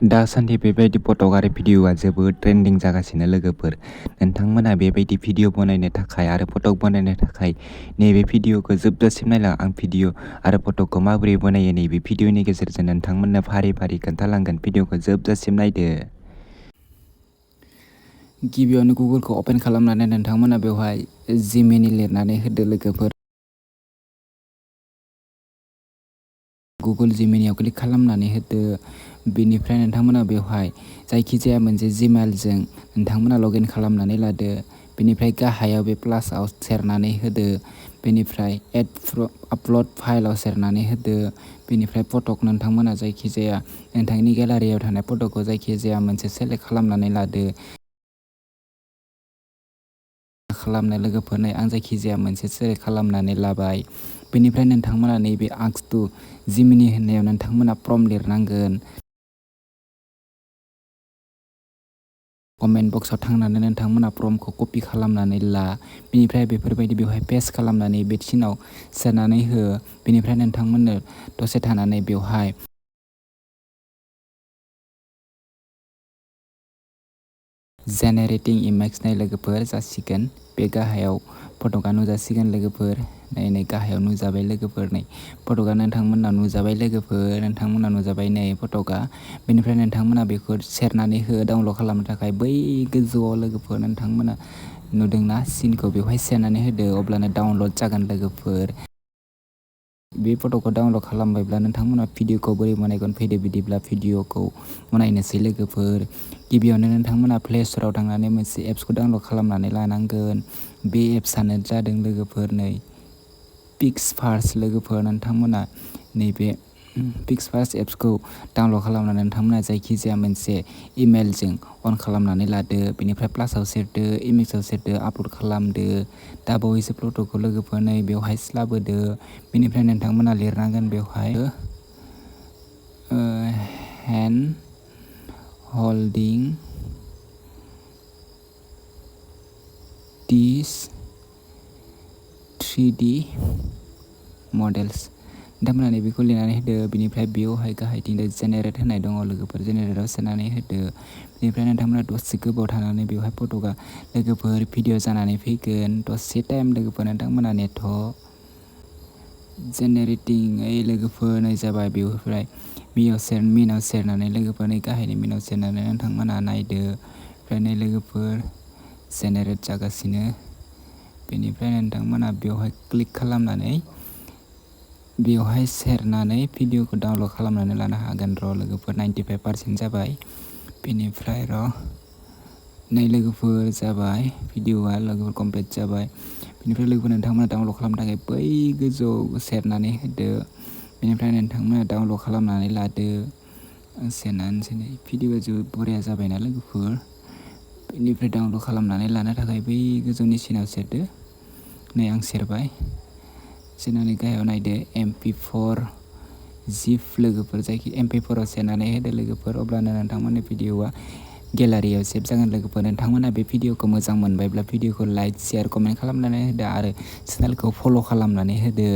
दासान्दि बेबायदि फटक आरो भिडिअ'आ जोबोद ट्रेन्डिं जागासिनो लोगोफोर। नोंथांमोना बेबायदि भिडिअ' बनायनो थाखाय आरो फटक बनायनो थाखाय नैबे भिडिअ'खौ जोबजासिम नायलां। आं भिडिअ' आरो फटकखौ माबोरै बनायो नैबे भिडिअ'नि गेजेरजों नोंथांमोननो फारि फारि खोन्थालांगोन। भिडिअ'खौ जोबजासिम नायदो। गिबियावनो गुगोलखौ अपेन खालामनानै नोंथांमोना बेवहाय जिमिनि लिरनानै होदो लोगोफोर। गुगोल जिमिनियाव क्लिक खालामनानै होदो। बेनिफ्राय नोंथांमोना बेवहाय जायखिजाया मोनसे जिमेलजों नोंथांमोना लगइन खालामनानै लादो। बेनिफ्राय गाहायाव बे प्लासआव सेरनानै होदो। बेनिफ्राय आपल'ड फाइलआव सेरनानै होदो। बेनिफ्राय फटक नोंथांमोना जायखिजाया नोंथांनि गेलारियाव थानाय फटकखौ जायखिजाया मोनसे सेलेक्ट खालामनानै लादो। लोगोफोरनो आं जायखिजाया मोनसे सेलेक्ट खालामनानै लाबाय। बेनिफ्राय नोंथांमोना नैबे आस्क टु जिमिनि होननायाव नोंथांमोना प्रम्प्ट लिरनांगोन। कमेन्ट बक्सआव थांनानै नोंथांमोना प्रम्प्टखौ कपि खालामनानै ला। बेनिफ्राय बेफोरबायदि बेवहाय पेस्ट खालामनानै बे थिनाव सोनानै हो। बेनिफ्राय नोंथांमोननो दसे थानानै बेवहाय जेनेरेटिं इमेज नाय लोगोफोर जासिगोन। बे गाहायाव फटकआ नुजासिगोन लोगोफोर। नै गाहायाव नुजाबाय लोगोफोर। नै फटकआ नोंथांमोना नुजाबाय लोगोफोर। नोंथांमोना नुजाबाय नै फटकआ। बेनिफ्राय नोंथांमोना बेखौ सेरनानै हो डाउनल'ड खालामनो थाखाय बै गोजौआव लोगोफोर नोंथांमोना नुदोंना सिनखौ बेवहाय सेरनानै होदो अब्लानो डाउनल'ड जागोन लोगोफोर। बे फटकखौ डाउनल'ड खालामबायब्ला नोंथांमोना भिडिअ'खौ बोरै बानायगोन फैदो बिदिब्ला भिडिअ'खौ बनायनोसै लोगोफोर। गिबियावनो नोंथांमोना प्ले स्ट'राव थांनानै मोनसे एप्सखौ डाउनल'ड खालामनानै लानांगोन। बे एप्सआनो जादों लोगोफोर नै पिक्सभार्स लोगोफोर। नोंथांमोना नैबे पिक्सभार्स एप्सखौ डाउनल'ड खालामनानै नोंथांमोना जायखिजाया मोनसे इमेलजों अन खालामनानै लादो। बेनिफ्राय प्लासआव सेरदो, इमेजाव सेरदो, आपल'ड खालामदो। दा बावैसो फटकखौ लोगोफोर नै बेवहाय स्लाबोदो। बेनिफ्राय नोंथांमोना लिरनांगोन बेवहाय हेन्ड हल्डिं दिस 3D मडेल्स। नोंथांमोना नैबेखौ लिरनानै होदो। बेनिफ्राय बेवहाय गाहायथिं जेनेरेट होनाय दङ लोगोफोर। जेनेरेटआव सोनानै होदो। बेनिफ्राय नोंथांमोना दसे गोबाव थानानै बेवहाय फटकआ लोगोफोर भिडिअ' जानानै फैगोन। दसे टाइम लोगोफोर नोंथांमोना नेथ'। जेनेरेटिं लोगोफोर नै जाबाय बेवहाय मिनाव सेरनानै लोगोफोर नै गाहायनि मिनाव सेरनानै नोंथांमोना नायदो। ओमफ्राय नै लोगोफोर जेनेरेट जागासिनो। बेनिफ्राय नोंथांमोना बेवहाय क्लिक खालामनानै बेवहाय सेरनानै भिडिअ'खौ डाउनल'ड खालामनानै लानो हागोन र' लोगोफोर। 95% जाबाय। बेनिफ्राय नै लोगोफोर जाबाय भिडिअ'आ लोगोफोर कमप्लिट जाबाय। बेनिफ्राय लोगोफोर नोंथांमोना डाउनल'ड खालामनो थाखाय बै गोजौआव सेरनानै होदो। बेनिफ्राय नोंथांमोना डाउनल'ड खालामनानै लादो। सेरनानैसै नै भिडिअ'आ जोबोद बरिया जाबायना लोगोफोर। बेनिफ्राय डाउनल'ड खालामनानै लानो थाखाय बै गोजौनि सिनाव सेरदो। नै आं सेरबाय। सेरनानै गाहायाव नायदो MP4 जिप लोगोफोर MP4आव सेरनानै होदो लोगोफोर। अब्लानो नोंथांमोननि भिडिअ'आ गेलारियाव सेभ जागोन लोगोफोर। नोंथांमोना बे भिडिअ'खौ मोजां मोनबायब्ला भिडिअ'खौ लाइक, शेयार, कमेन्ट खालामनानै होदो आरो चेनेलखौ फल' खालामनानै होदो।